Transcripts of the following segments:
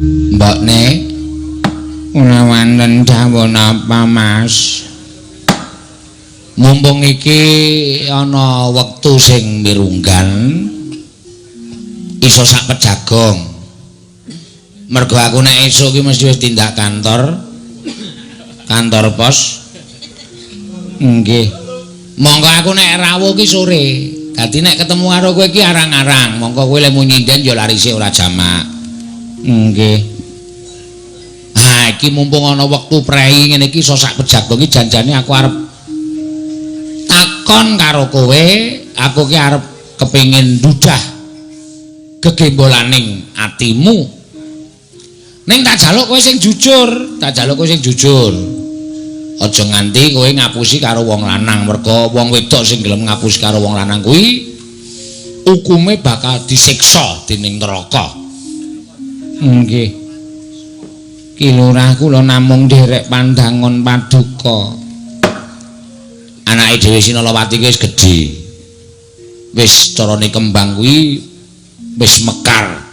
Mbokne ora wonten dawuh napa, Mas? Mumpung iki ana wektu sing mirunggan iso sak pejagong. Mergo aku nek esuk iki mesti wis tindak kantor. Kantor pos. Nggih. Monggo aku nek rawuh ki sore. Dadi nek ketemu karo kowe iki arang-arang, mongko kowe lemu nyinden ya larise ora jamak. Nggih. Ha iki mumpung ana wektu prei ngene iki iso sak pejagong iki janjane aku arep takon karo kowe, aku ki arep kepengin ndudah gegembolaning atimu. Ning tak jaluk kowe sing jujur, tak jaluk kowe sing jujur. Aja nganti kowe ngapusi karo wong lanang, mergo wong wedok sing gelem ngapusi karo wong lanang kuwi hukume bakal disiksa dening neraka. Nggih. Ki Lurah, kula namung nderek pandangon paduka. Anake dhewe Sinalawati ki wis gedhe. Wis carane kembang kuwi wis mekar.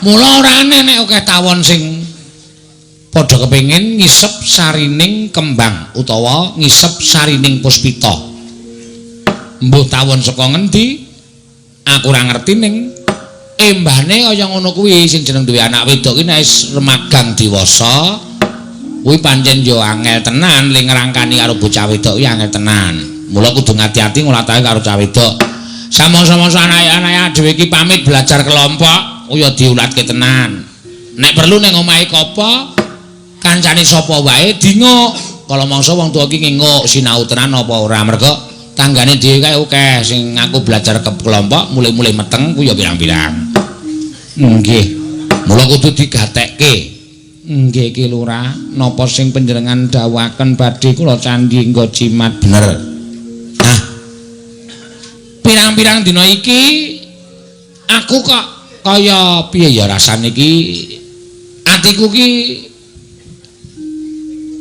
Mula ora aneh nek akeh tawon sing padha kepengin ngisep sarining kembang utawa ngisep sarining puspita. Mbuh tawon saka ngendi? Aku ora ngerti ning embane kaya ngono kuwi sing jeneng duwe anak wedok ki nek wis remagang dewasa kuwi pancen yo angel tenan le ngrangkani karo bocah wedok kuwi angel tenan. Mula kudu ngati-ati nglatake karo cah wedok. Samangsa-mangsa anake-anake dhewe iki pamit belajar kelompok, kuwi ya diulatke tenan. Nek perlu ning omahe kopo kancane sapa wae dinguk. Kala mangsa wong tuwa iki nginguk sinau tenan apa ora, mergo tanggane dhewe kae akeh sing ngaku belajar ke kelompok mulih-mulih meteng kuwi ya pirang-pirang. Nggih. Mula kudu digatekke. Nggih Ki Lurah, napa sing panjenengan dawuhaken badhe kula candhi nggo jimat bener. Nah, pirang-pirang dina iki aku kok kaya piye ya rasane iki atiku ki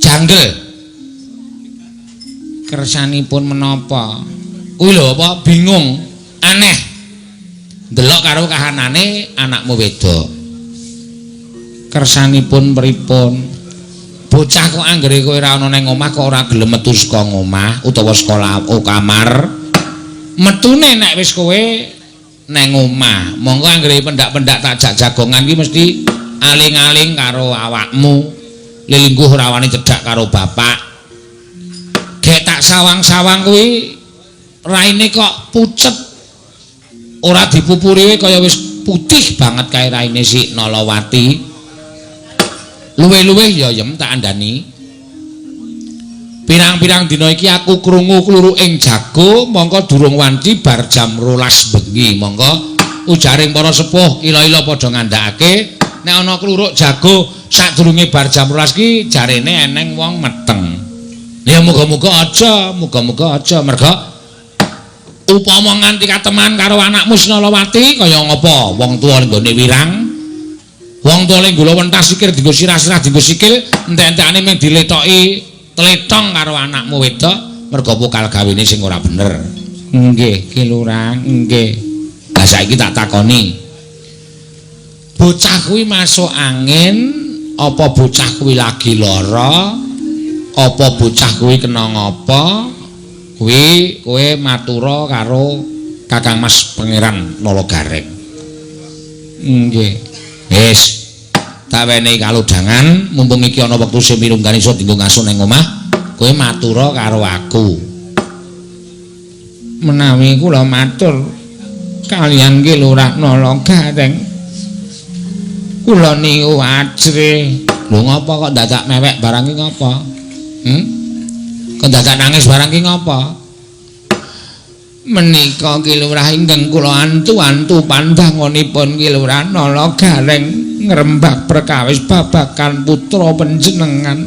janggel. Kersanipun menapa? Kuwi lho apa bingung, aneh. Ndelok karo kahanane anakmu wedok. Kersanipun pripun? Bocah kok anggere kowe ora ana nang omah kok ora gelem metu saka omah utawa sekolah o kamar. Metune nek wis kowe nang omah, monggo anggere pendak-pendak tak jak jagongan ki mesti aling-aling karo awakmu. Lelingguh ora wani cedhak karo bapak. Gek tak sawang-sawang kuwi raine kok pucet. Ora dipupuri kaya wis putih banget kae raine si Nalawati. Luwih-luwih ya yem tak andani. Pirang-pirang dina iki aku krungu kluruk ing jago mongko durung wanci bar jam 12 bengi. Mongko ujaring para sepuh ila-ila padha ngandhakake nek ana kluruk jago sadurunge bar jam 12 ki jarene eneng wong meteng. Ya muga-muga aja, muga-muga aja mergo upama nganti kateman karo anakmu Sinalawati kaya ngapa wong tuwa nggone wirang. Wong tuwa le nggula wentas sikil dienggo sirah-sirah dienggo sikil entek-entekane mung diletoki tletong karo anakmu wedok mergo pokal gawene sing ora bener. Nggih, Ki Lurah, nggih. Lah saiki tak takoni. Bocah kuwi masuk angin apa bocah kuwi lagi lara? Apa bocah kuwi kena ngapa? Kuwi kowe matura karo Kakang Mas Pangeran Nala Gareng. Nggih. Wis, tak wenehi kalodhangan, mumpung iki ana wektu sing mirunggan iso dienggo ngasuh ning omah, kowe matura karo aku. Menawi kula matur kaliyan Ki Lurah Nala Gareng, kula niku ajrih. Lho ngapa kok dadak mewek barang iki ngapa? Kok dadak nangis barang iki ngapa? Menika Ki Lurah ingkang kula antu-antu pandangonipun Ki Lurah Nala Gareng ngrembak perkawis babagan putra panjenengan.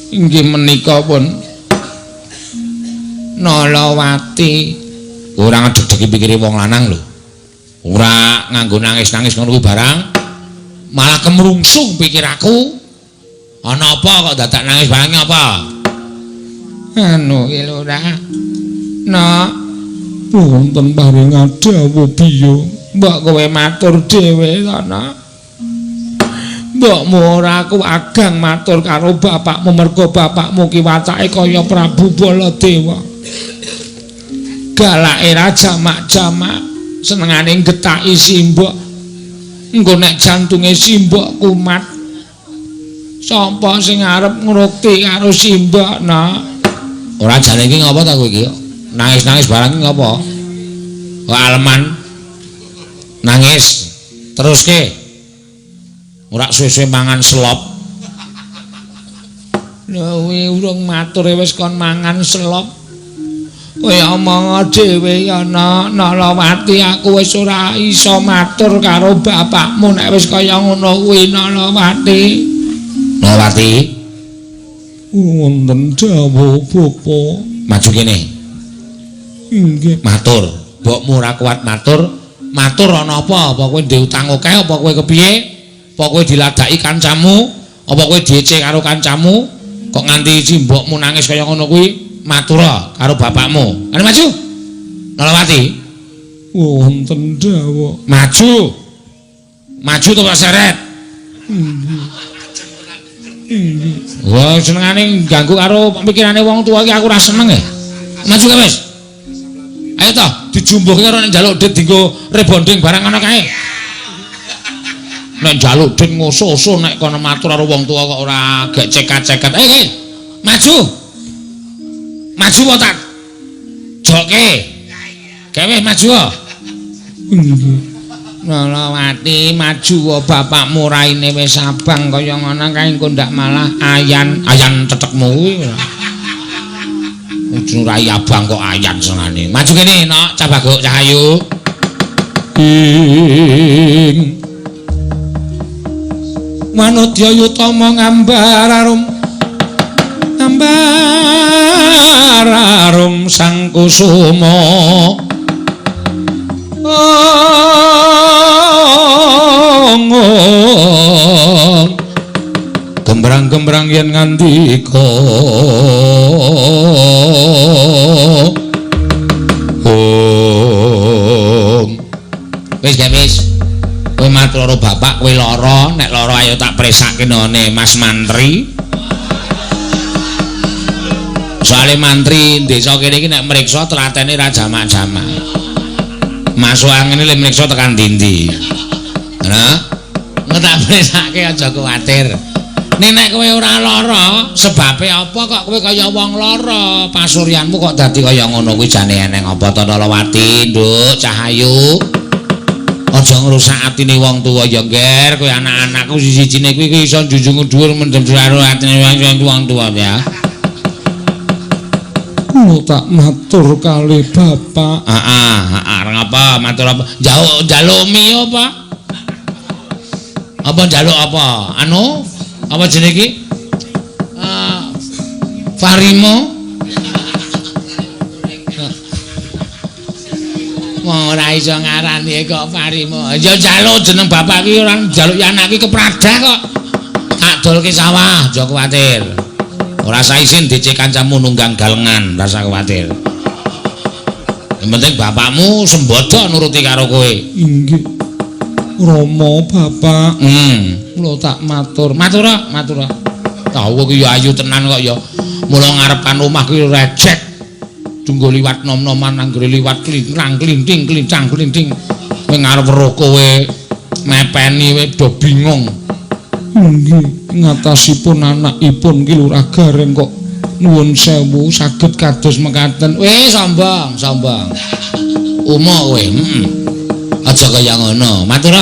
Inggih menika pun Nalawati. Ora ngedeg-degi pikire wong lanang lho. Ora nganggo nangis-nangis ngono kuwi barang. Malah kemrungsung pikiraku. Ana apa kok dadak nangis barang apa? Anu Ki Lurah. Nak, wonten paring dawuh biyo. Mbok kowe matur dhewe to, Nak. Mbokmu ora agang matur karo bapakmu mergo bapakmu ki watake kaya Prabu Baladewa. Galake ra jamak-jamak, senengane getaki simbok. Engko nek jantunge simbok kumat, sapa sing arep ngrukti karo simbok, Nak? Ora jane iki ngapa ta kowe iki? Nangis-nangis barang iki ngapa? Kok aleman nangis teruske. Ora suwe-suwe mangan selop. Lho kuwi urung matur wis kon mangan selop. Kowe omong dhewe ya, Nak. Nalawati, aku wis ora iso matur karo bapakmu nek wis kaya ngono kuwi, Nalawati. Nalawati. Wonten dawuh bapa. Maju kene. Inggih. Matur. Mbokmu ora kuat matur. Matur ana apa? Apa kowe ndek utang akeh apa kowe kepiye? Apa kowe diladaki kancamu? Apa kowe diece karo kancamu? Kok nganti simbokmu nangis kaya ngono kuwi? Matura karo bapakmu. Ayo maju. Nalawati. Wonten dawuh. Maju. Maju to Pak Seret. Inggih. Inggih. Wah, senengane ganggu karo pikirane wong tuwa iki aku ora seneng e. Maju ke wis. Ayo toh, dijumbuhke karo nek njaluk dit dienggo rebonding barang ana kae. Nek njaluk dit ngoso-oso nek kono matur karo wong tuwa kok ora gek cekat-ceket. Ayo kae. Maju. Maju apa tak joke. Gawe maju. Inggih. Nalawati maju wae bapakmu raine wis abang kaya ngono kae engko ndak malah ayan ayan tetekmu kuwi. Ujung rai abang kok ayan senengane. Maju kene, Nok, Cah Baguk Cahayu. Ing Manudya yutama ngambar arum ngambar arum sang kusuma. Gembrang-gembrang yen ngandika. Om. Wis wis. Kowe matur karo bapak kowe lara, nek lara ayo tak presake none Mas Mantri. Soale mantri desa kene iki nek mriksa tlatene ra jamak-jamak. Masuk angine le mriksa tekan ndi-ndi. Nah, tak presake aja kuwatir. Nek kowe ora lara, sebabe apa kok kowe kaya wong lara? Pasuryanmu kok dadi kaya ngono kuwi jane eneng apa to Nalawati, Nduk Cahayu? Aja ngrusak atine wong tuwa ya, Nger. Kowe anak-anakku siji-sijine kuwi iso njunjung dhuwur mendem karo atine wong tuwa ya. Kula tak matur kali bapak. Heeh, heeh, ngapa matur apa? Njaluk njaluk mie apa? Apa njaluk apa? Anu? Apa jenenge iki? Farimo. Wong ora iso ngarani kok Farimo. Ya njaluk jeneng bapak iki ora njaluk anak iki kepradah kok. Tak dolke sawah, aja kuwatir. Ora saisin DC kancamu nunggang galengan, rasa kuwatir. Yang penting bapakmu sembodo nuruti karo kowe. Inggih. Rama bapak. Mula tak matur. Matur, matur. Tahu kowe ki ya ayu tenan kok ya. Mula ngarepan omah ki rejek. Tunggu liwat nom-noman anggere liwat klintrang klinting klincang klinting. Kowe ngarep weruh kowe mepeni kowe do bingung. Inggih, ngatasipun anakipun ki Lurah Gareng kok nuwun sewu saged kados mekaten. Weh sombong, sombong. Umo kowe, heeh. Aja kaya ngono. Matur.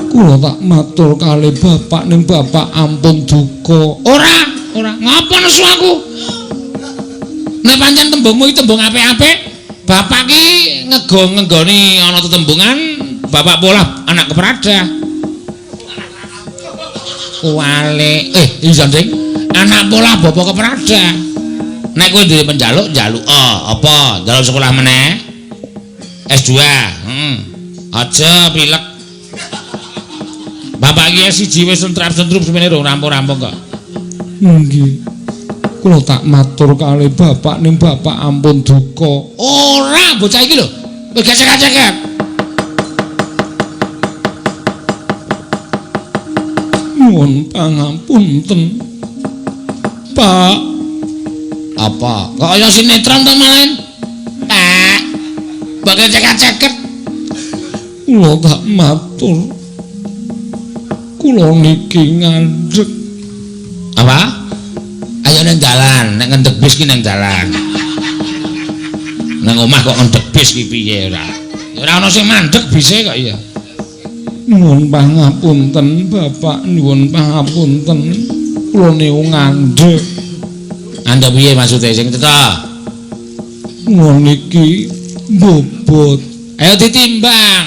Kula tak matur kali bapak ning bapak ampun duka. Ora, ora. Ngapa nesu aku? Nek pancen tembungmu iki tembung apik-apik, bapak ki ngego-ngenggoni ana tetembungan, bapak polah anak kepradah. Kuwale, iya Ding. Anak polah bapak kepradah. Nek kowe duwe penjaluk, njaluk apa? Njaluk sekolah meneh? S2. Heeh. Aja pilek. Bapak iki S1 wis sentrap-sentrup semene rong rampung-rampung kok. Nggih. Kula tak matur kali bapak ning bapak ampun duka. Ora, bocah iki lho. Wis gecek-gecek. Nuwun pangapunten. Pak. Apa? Kok kaya sinetron to malah? Pak. Mbok ceket-ceket. Kula tak matur. Kula niki ngandhek. Apa? Ayo nang dalan, nek ngendhek bis ki nang dalan. Nang omah kok ngendhek bis ki piye ora? Ora ana sing mandhek bise kok iya. Nuwun pangapunten Bapak, nuwun pangapunten. Kula niku ngandhek. Ngandhek piye maksude sing cetha? Kula niki bobot. Ayo ditimbang.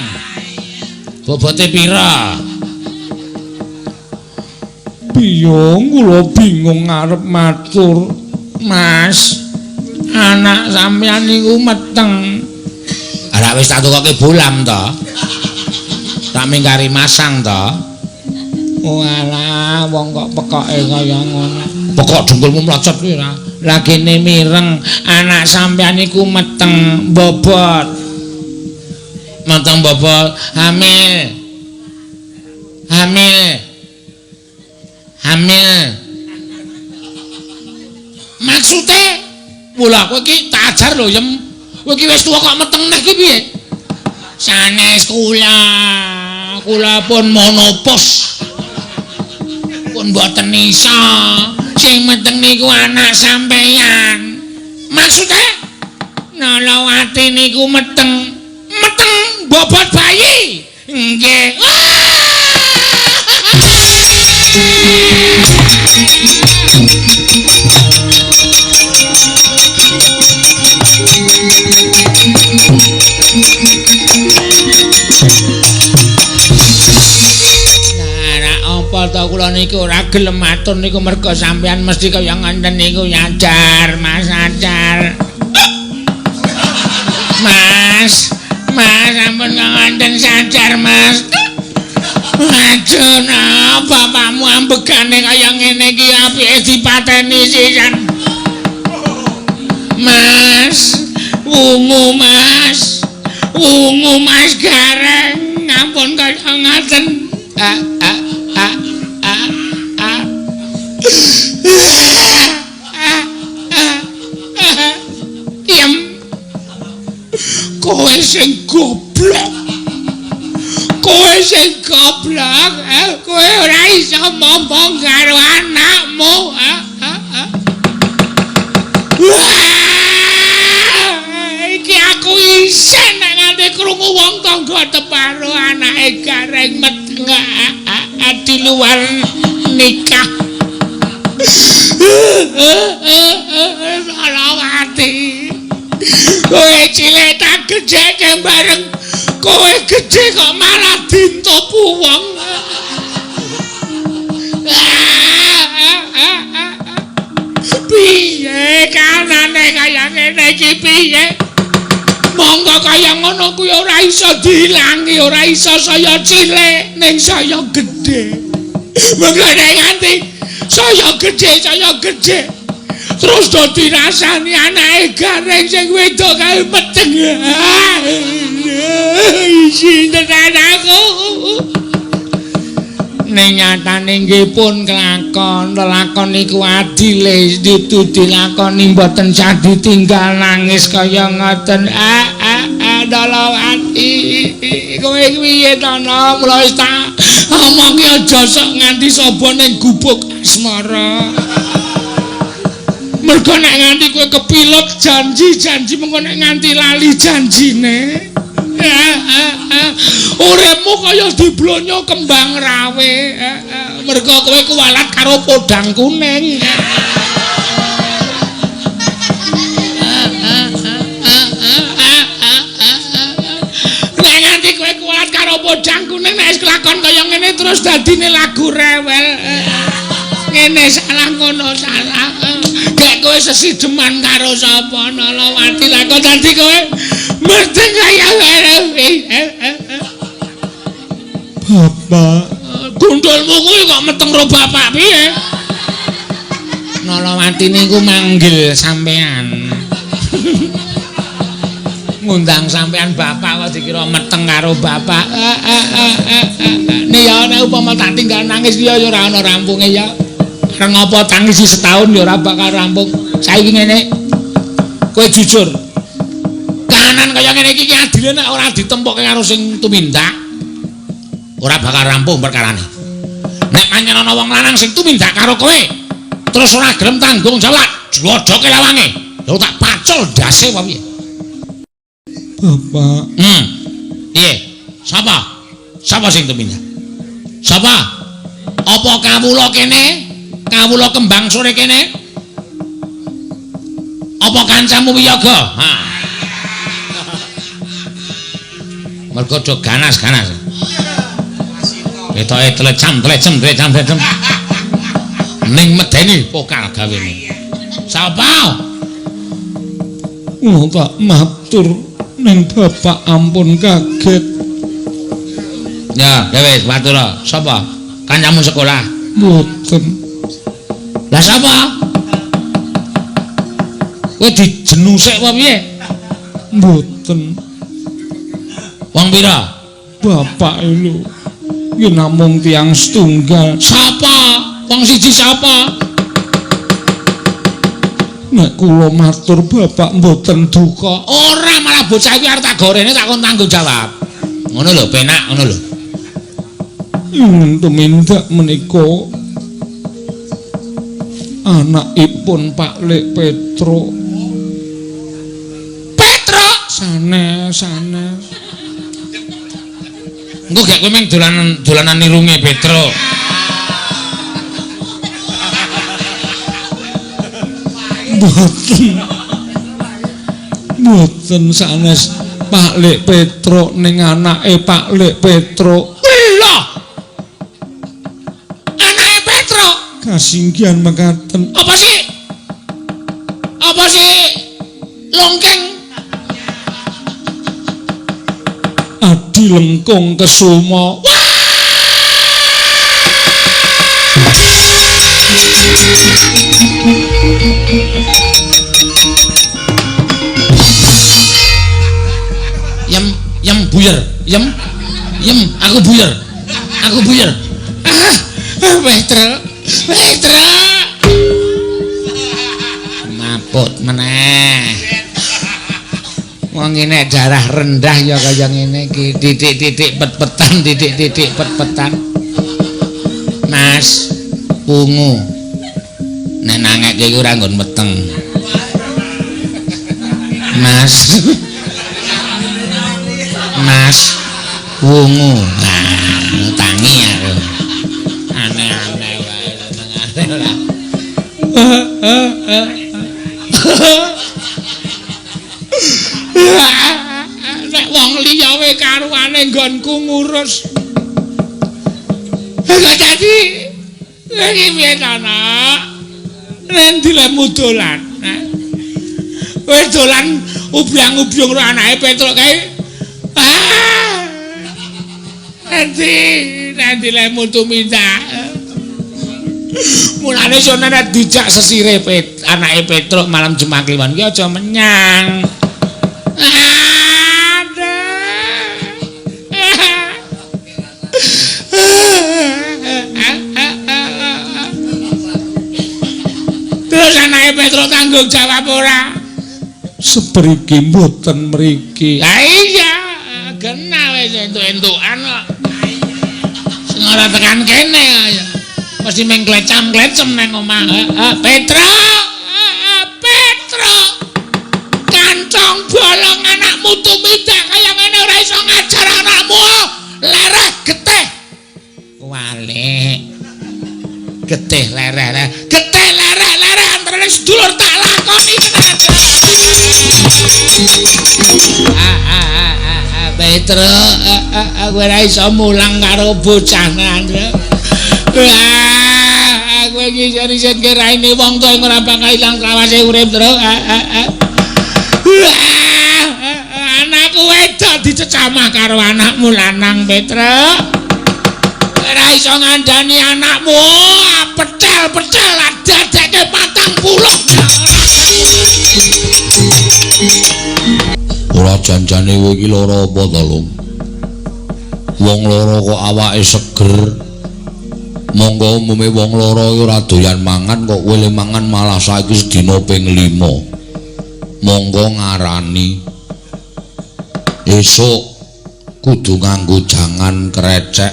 Bobote pira? Piye kula bingung arep matur. Mas, anak sampeyan niku meteng. Lah wis tak tukoke bolam to. Tak mingkari masang to. Oh alah, wong kok pekoke kaya ngono. Pekok dengkulmu mlocot kuwi ora. Lagene mireng, anak sampeyan niku meteng bobot. Meteng bobot, hamil. Hamil. Hamil. Maksude, mula kowe iki tak ajar lho, Yem. Kowe iki wis tuwa kok meteng neh iki piye? Sanes kula. Kula pun monopos. Pun mboten iso. Sing meteng niku anak sampeyan. Maksude Nalawati niku meteng. Meteng bobot bayi. Nggih. Apa to kula niku ora gelem matur niku merga sampeyan mesti kaya ngoten niku nyajar, Mas ajar. Mas, Mas ampun ngoten sajar, Mas. Aja nah, bapakmu ambegane kaya ngene iki apike dipateni sisan. Mas, wungu Mas. Wungu Mas Gareng, ampun kaya ngaten. A a a a a. Yem. Kowe sing goblok. Kowe sing goblok, kowe ora iso momong karo anakmu. Iki aku isin nek nganti krungu wong tangga teparo anake Gareng meteng di luar nikah. Salawati. Kowe cilik tak gedheke bareng kowe gedhe kok malah dintopu wong. Piye kanane kaya ngene iki piye? Monggo kaya ngono kuwi ora iso diilangi, ora iso saya cilik ning saya gedhe. Monggo nek nganti saya gedhe terus do dirasani anake Gareng sing wedok kae meteng. Isin tenan aku. Ning nyatane nggih pun kelakon, lelakon niku adile dudu dilakoni mboten sah ditinggal nangis kaya ngoten. Dalawati. Kowe piye to, no? Mula wis tak omongi aja sok nganti saba ning gubuk asmara. Mergo nek nganti kowe kepilut janji-janji mengko nek nganti lali janjine. Uripmu kaya diblonyo kembang rawe. Mergo kowe kuwalat karo podang kuning. Nek nganti kowe kuwalat karo podang kuning nek wis kelakon kaya ngene terus dadine lagu rewel. Ngene salah ngono salah. Gek kowe sesideman karo sapa Nalawati lah kok dadi kowe mesti kaya ngene. Bapak, gundulmu kuwi kok meteng ro bapak piye? Nalawati niku manggil sampean. Ngundang sampean bapak kok dikira meteng karo bapak. Nih ya nek upama tak tinggal nangis Nangis ya ora ana rampunge ya. Arep ngapa tangisi setahun ya ora bakal rampung. Saiki ngene. Kowe jujur. Kahanan kaya ngene iki adile nek ora ditempokke karo sing tumindak, ora bakal rampung perkarane. Nek pancen ana wong lanang sing tumindak karo kowe, terus ora gelem tanggung jawab, dlodoke lawange. Lha tak pacul ndase apa piye? Bapak. Piye? Sapa? Sapa sing tumindak? Sapa? Apa kawula kene? Kawula kembang sore kene? Apa kancamu wiyaga? Ha. Mergo do ganas-ganas. Ketoke tlecam-tlecem tlecam-tlecem. Ning medeni pokal gawene. Sapa? Oh, tak matur ning bapak ampun kaget. Ya, wis matur. Sapa? Kancamu sekolah? Mboten. Lah sapa? Kowe dijenu sik apa piye? Mboten. Wong pira? Bapak lho. Nggih namung tiyang setunggal. Sapa? Wong siji sapa? Nek kula matur bapak mboten duka. Ora, malah bocah iki arep tak gorene tak kon tanggung jawab. Ngono lho, penak ngono lho. Tumindak menika anakipun Pak Lek Petro. Petro sanes sanes. Engko gek kowe meng dolanan nirunge Petro. Mboten. Mboten sanes Pak Lek Petro ning anake Pak Lek Petro. Lho. Anake Petro kasinggihan mekaten. Apa sih? Apa sih? Longkeng. Adi Lengkung Kesuma. Wah! Yem, yem buyer, yem, yem, aku buyer, aku buyer. Ah, Petro, Petro, maput meneh. Wong ngene darah rendah ya kaya ngene iki, titik-titik pet-petan, titik-titik pet-petan. Mas, pungu. Nek nangekke iki ora nggon meteng. Mas. Mas, wungu. Nah, tangi aku. Aneh-aneh wae senengane ora. Nek wong liya wae karuane nggonku ngurus. Kok dadi iki piye to, Nak? Nendi lemu dolan? Wis dolan ubyang-ubyung karo anake Petruk kae. Ah. Nanti lemu tumindak. Mulane sono nek dijak sesire anake Petruk malam Jumat Kliwon ki aja menyang. Terus anake Petruk tanggung jawab ora? Sepriki mboten mriki. Ha iya, genah wis entuk-entukan kok. Sing ora tekan kene ya. Mesti meng klecam-klecem nang omah. Petro, Petro. Kancong bolong anakmu tumindak kaya ngene ora iso ngajar anakmu. Lereh getih. Walik. Getih lereh. Getih lereh lereh antarane sedulur tak lakoni tenan. Petro, aku ora iso mulang karo bocah tenan. Aku iki iso-iso raine wong tuwa ora bakal ilang selawase urip, Tru. Anakku wedok dicecamah karo anakmu lanang, Petro. Ora iso ngandani anakmu, pecel-pecel dadekke 40. Ora janjane kowe iki lara apa to, Lung? Wong lara kok awake seger. Monggo umume wong loro ora doyan mangan kok kowe le mangan malah saiki sedina ping 5. Monggo ngarani esuk kudu nganggo jangan krecek.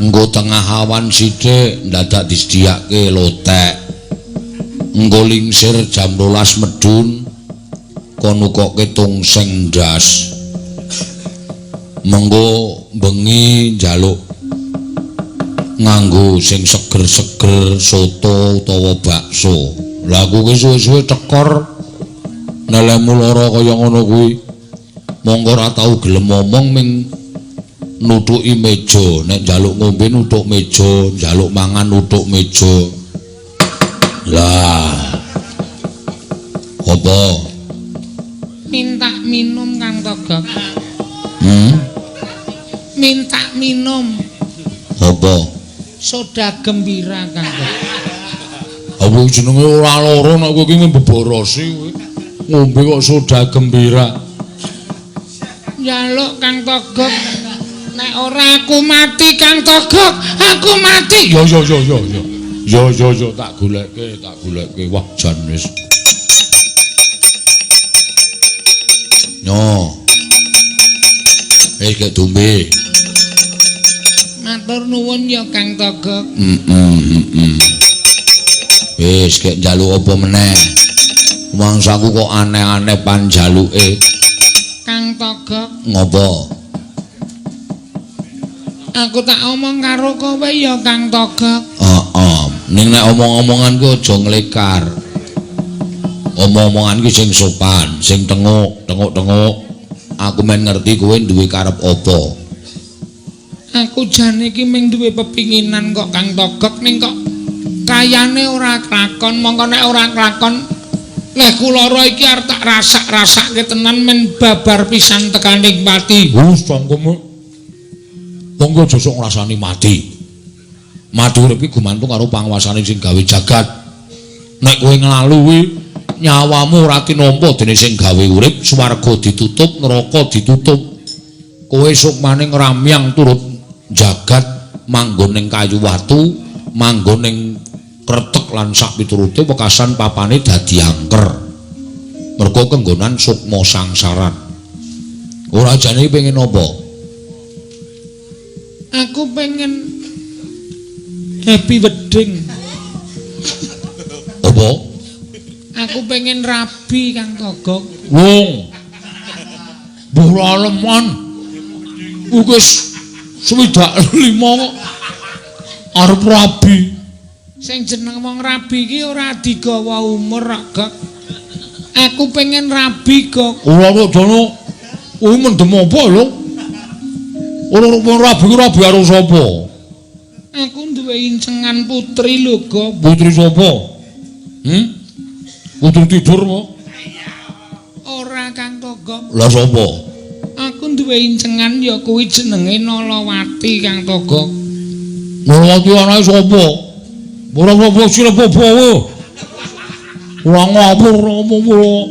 Engko tengah awan sithik ndadak disediake lotek. Engko lingsir jam 12 medun kono nukokke tungseng ndas. Mengko bengi njaluk nganggo sing seger-seger soto utawa bakso. Lah aku ki suwe-suwe tekor nelemu lara kaya ngono kuwi. Monggo ora tau gelem omong ming nutuki meja, nek njaluk ngombe nutuk meja, njaluk mangan nutuk meja. Lah. Apa? Minta minum Kang Togok. Minta minum. Apa? Soda gembira Kang Togok. Apa jenenge ora lara nek kowe iki mbeborosi kowe. Ngombe kok soda gembira. Njaluk Kang Togok. Nek ora aku mati Kang Togok, aku mati. Yo yo yo yo yo. Yo yo yo tak goleke, tak goleke. Wah jan wis. Yo. Wis gek dombe. Matur nuwun ya Kang Togok. Wis gek njaluk apa meneh? Mangsaku kok aneh-aneh panjaluke. Kang Togok. Ngopo? Aku tak omong karo kowe ya Kang Togok. Heeh. Ning nek omong-omongan ku aja nglekar. Omong-omongan ki sing sopan, sing tenguk, tenguk-tenguk. Aku men ngerti kowe duwe karep apa. Aku jane iki mung duwe pepinginan kok Kang Togok, ning kok kayane ora klakon. Mongko nek ora klakon leh kula iki arep tak rasak-rasake tenan men babar pisan tekaning pati. Wis cangkeme. Monggo aja sok ngrasani mati. Mati urip iki gumantung karo panguwasane sing gawe jagat. Nek kowe nglalu kuwi nyawamu ora tinampa dening sing gawe urip, swarga ditutup, neraka ditutup. Kowe sukmane ngramyang turut jagat manggon ning kayu watu, manggon ning kretek lan sak piturute wekasan papane dadi angker. Mergo kenggonan sukma sangsaran. Ora jane pengen apa? Aku pengen happy wedding. Apa? Aku pengen rabi Kang Togok. Wong. Mbah aleman. Wis 65 kok arep rabi. Sing jeneng wong rabi iki ora digawa umur kok, Gok. Aku pengen rabi, Gok. Ora kok jono. Kuwi mendem apa lho? Ora rabi ku rabi karo sapa? Aku duwe incengan putri lho, Gok. Putri sapa? Putri tidur mo? Ora Kang Togok. Lah sapa? Aku duwe incengan ya kuwi jenenge Nalawati Kang Togok. Nalawati anake sapa? Ora apa sira apa wae. Ora ngawur ngomong.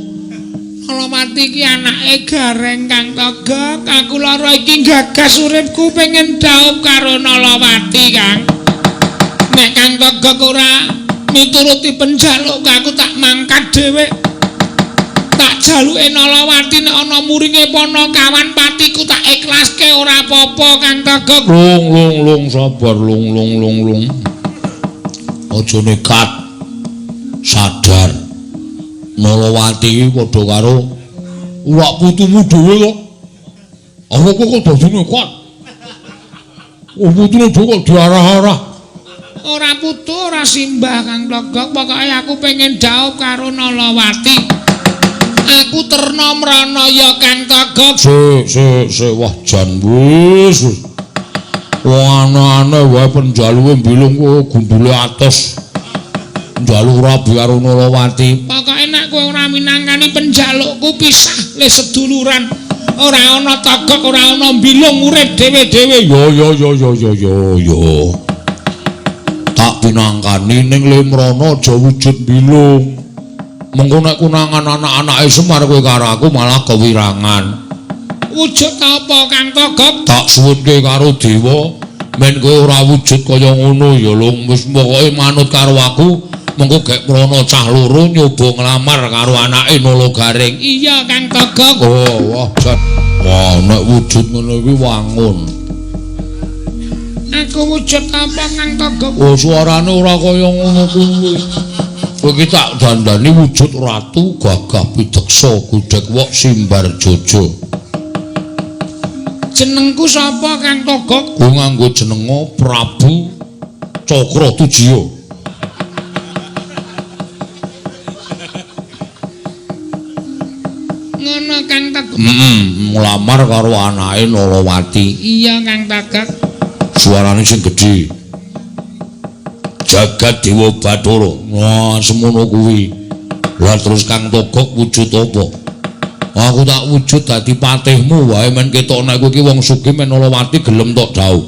Nalawati iki anake Gareng Kang Togok. Aku lara iki gagas uripku pengen dhaup karo Nalawati Kang. Nek Kang Togok ora mituruti penjaluk aku tak mangkat dhewe. Tak jaluke Nalawati nek ana muringe Panakawan patiku tak ikhlaske ora apa-apa Kang Togok. Lung lung lung sabar lung lung lung lung. Aja nekat. Sadar. Nalawati iki padha karo uwak putumu dhewe kok. Apa kok dadi nekat? Oh putune dhewe kok diarah-arah. Ora putu ora simbah Kang Togok, pokoke aku pengen dhaup karo Nalawati. Aku terna mrana ya Kang Togok. Sik sik sik wah jan wis. Wong aneh-aneh wae penjaluke mbilung kowe gundule atos. Njaluk rabi karo Nalawati. Pokoke nek kowe ora minangkani penjalukku pisah le seduluran. Ora ana Togok, ora ana mbilung urip dhewe-dhewe. Yo yo yo yo yo yo yo. Tak pinangkani ning limrana aja wujud mbilung. Mengko nek kunangan anak-anake Semar kowe karo aku malah kewirangan. Wujud apa Kang Togok? Tak suwunke karo dewa Men kowe ora wujud kaya ngono ya lung, wis pokoke manut karo aku, mengko gek mrono cah loro nyoba nglamar karo anake Nala Gareng. Iya Kang Togok. Oh, wah jan. Wah, nek wujud ngono kuwi wangun. Aku wujud apa Kang Togok? Oh, suarane ora kaya ngono kuwi. Kowe iki tak dandani wujud ratu gagah pideksa gudhek wok simbar jojo. Jenengku sapa Kang Togok? Kowe nganggo jenenga Prabu Cakra Tujiya. Ngono Kang Togok. Nglamar karo anake Nalawati. Iya Kang Togok. Suarane sing gedhe. Jagat Dewa Bathara. Wah, semono kuwi. Lah terus Kang Togok wujud apa? Aku tak wujud dadi patihmu wae men ketok nek kowe iki wong sugih men Nalawati gelem tok dhauh.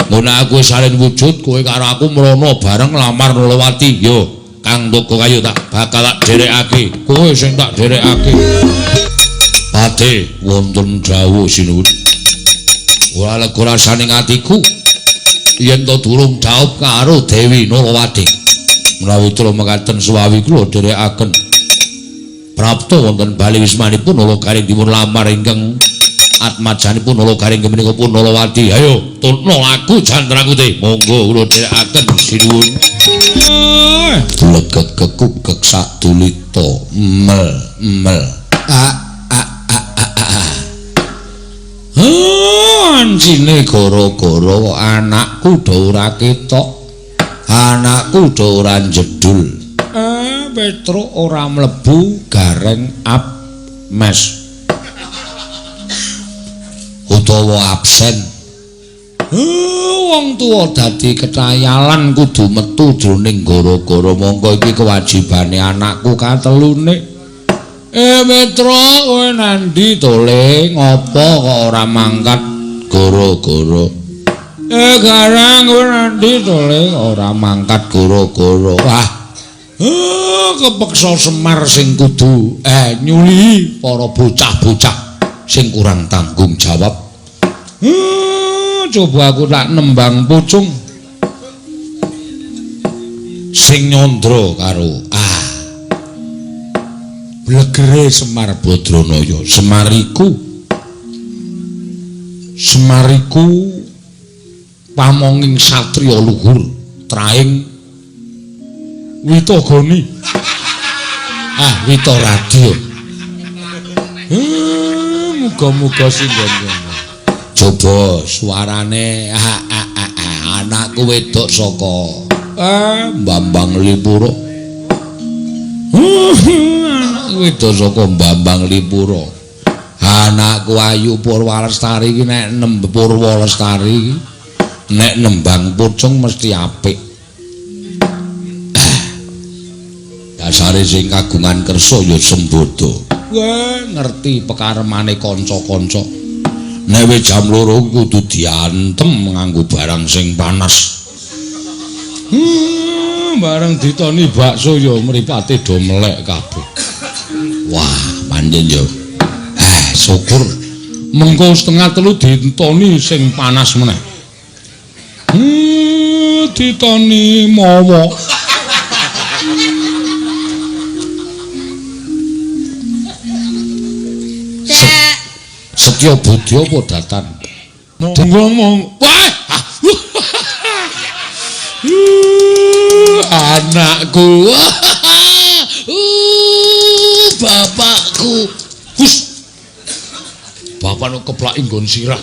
Ngono aku wis salin wujud kowe karo aku mrono bareng nglamar Nalawati. Yo, Kang Togok ayo tak bakal tak dherekake. Kowe sing tak dherekake. Patih wonten dawuh sinuwun. Ora lega rasane atiku yen to durung dhaup karo Dewi Nalawati. Menawi tra mekaten suwawi kula dherekaken. Prapta wonten bali wismanipun Nala Gareng dipun lamar ingkang atmajanipun Nala Gareng menika pun Nalawati. Ayo tutno aku Jantrakuti. Monggo kula dherekaken sinuwun. Legeg kekugeg sadulita mel mel. A a a a a. Ancine gara-gara anakku do ora ketok. Anakku do ora njedul. Petruk ora mlebu Gareng abmes utawa absen. Wong tuwa dadi ketayalan kudu metu jroning gara-gara mongko iki kewajibane anakku katelune. Petruk kowe nandi to le, ngopo kok ora mangkat gara-gara? Gareng kowe nandi to le, ora mangkat gara-gara. Wah, kepeksa Semar sing kudu nyuli para bocah-bocah sing kurang tanggung jawab. Coba aku tak nembang pucung sing nyandra karo blegere Semar Badranaya. Semariku Semariku pamonging satriya luhur traing Witogoni. Witoradya. Muga-muga sing ngono. Coba suarane anakku wedok saka Bambang Lipura. Anakku wedok saka Bambang Lipura. Anakku Ayu Purwalestari iki nek nembe Purwalestari iki nek nembang pucung mesti apik. Dasare sing kagungan kersa ya sembodo. Wah, ngerti pekaremane kanca-kanca. Nek wis jam 2 kudu diantem nganggo barang sing panas. Bareng ditoni bakso ya mripate do melek kabeh. Wah, pancen ya. Syukur. Mengko 2:30 ditoni sing panas meneh. Ditoni mawa. Setya budi apa datan? Ngomong. Wah. Anakku. Bapakku. Hus. Bapak nu keplaki nggon sirah.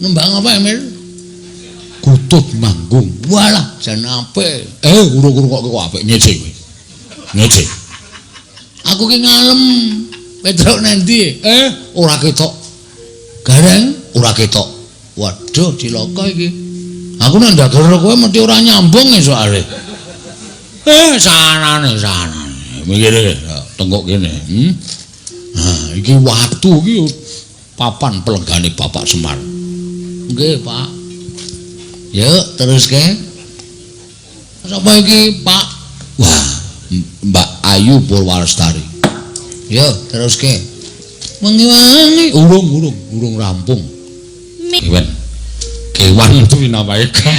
Nembang apa, Emil? Kutut manggung. Walah, jan apik. Urung-urung kok apik ngece kowe. Ngece. Aku ki ngalem. Petruk nanti? Ora ketok. Gareng ora ketok. Waduh, cilaka iki. Aku nek ndager kowe mesti ora nyambung soalé. Sanane sanane. Mikire tengok kene. Nah, iki watu iki papan pelenggane Bapak Semar. Nggih, Pak. Yuk, teruske. Sapa iki, Pak? Wah, Mbak Ayu Purwalestari. Yo, teruske. Wengi-wengi urung-urung, urung rampung. Ewen. Kewan Twinaweka.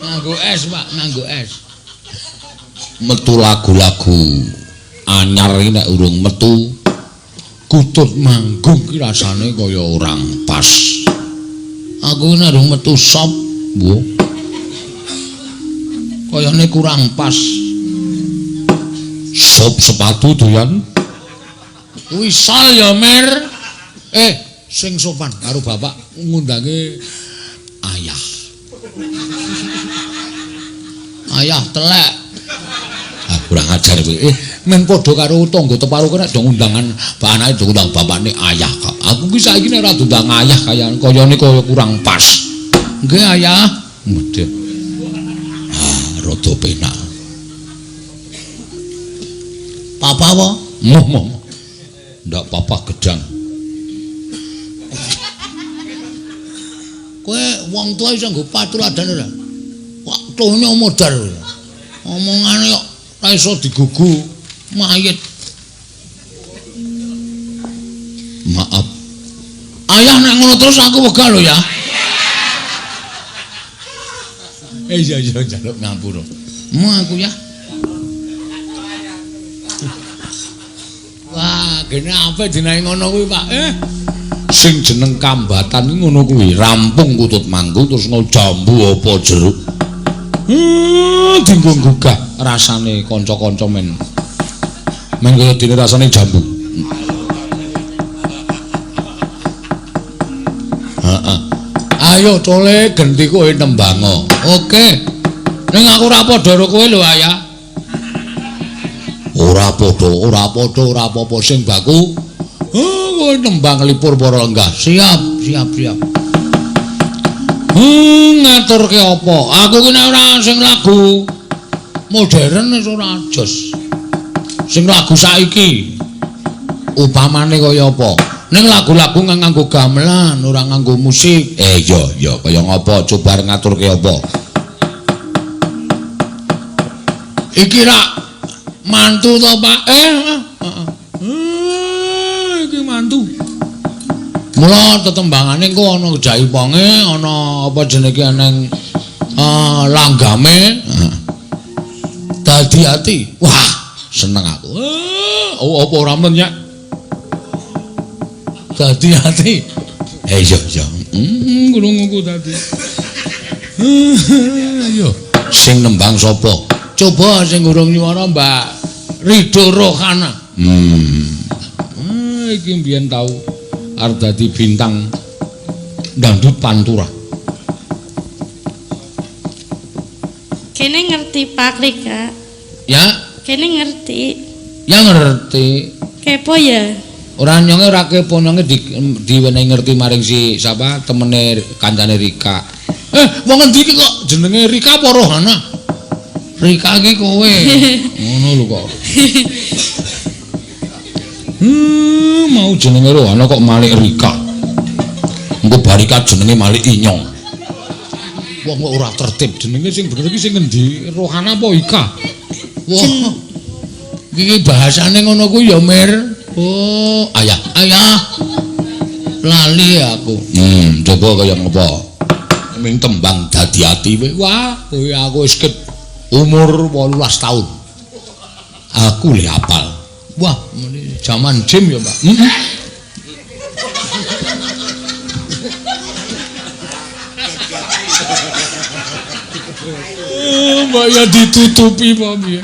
Nganggo es, Pak, nganggo es. Metu lagu-lagu anyar iki nek urung metu kutut manggung ki rasane kaya orang pas. Aku nek urung metu sop, Bu. Kayane kurang pas. Sop sepatu doyan. Kuwi sal ya, Mir. Sing sopan karo bapak ngundange ayah. Ayah telek. Ah, kurang ajar kowe. Men padha karo tangga teparo kowe nek do undangan anake do undang bapakne ayah kok. Aku ki saiki nek ora diundang ayah kaya kayane kaya kurang pas. Nggih ayah. Medhek. Ah, rada penak. Papa apa? Moh moh. Ndak papa gedang. Kowe wong tuwa iso nggo patuladan ora? Wah, tonya modar. Omongane kok ora iso digugu mayit. Maaf. Ayah nek ngono terus aku wegah lho ya. Iya iya njaluk ngapura. Mu aku ya. Wah, gene ape dinae ngono kuwi, Pak? Sing jeneng kambatan iki ngono kuwi, rampung kutut manggung terus jambu apa jeruk. Dinggo nggugah rasane kanca-kanca men. Men kaya dene rasane jambu. Heeh. Ayo cole genti kowe nembango. Oke. Ning aku ora padha karo kowe lho, Ayah. Ora padha, ora padha, ora apa-apa sing baku. Kowe nembang lipur para lenggah. Siap, siap, siap. Ngaturke apa? Aku ki nek ora sing lagu modern wis ora jos. Sing lagu saiki upamane kaya apa? Ning lagu-lagu nganggo gamelan, ora nganggo musik. Iya, iya, kaya ngapa? Coba ngaturke apa? Iki rak mantu to, Pak? Heeh. Iki mantu. Mula tetembangane engko ana jaiponge, ana apa jenenge eneng langgame. Dadi ati. Wah, seneng aku. Oh, apa ora menyak? Dadi ati. Iya, iya. Krunguku dadi. Ayo, sing nembang sapa? Coba sing urung nyuwara Mbak Ridho Rohana. Iki mbiyen tau arep dadi bintang dangdut pantura. Kene ngerti Pak Rika. Ya? Kene ngerti. Ya ngerti. Kepo ya? Ora nyonge ora kepo, nyonge diwenehi ngerti maring si sapa temene kancane Rika. Wong endi iki kok jenenge Rika apa Rohana? Rika iki kowe. Ngono lho kok. Mau jenenge Rohana kok malik Rika. Engko barika jenenge malik Inyong. Wong kok ora tertib jenenge sing bener iki sing ngendi? Rohana apa Ika? Wah. Iki bahasane ngono kuwi ya, Mir. Oh, ayah, ayah. Lali aku. Coba kaya ngapa? Ming tembang dadi ati kowe. Wah, kowe aku wis umur 18 tahun. Aku le hafal. Wah, jaman gym ya, Pak. Mbak ya ditutupi, Pak piye.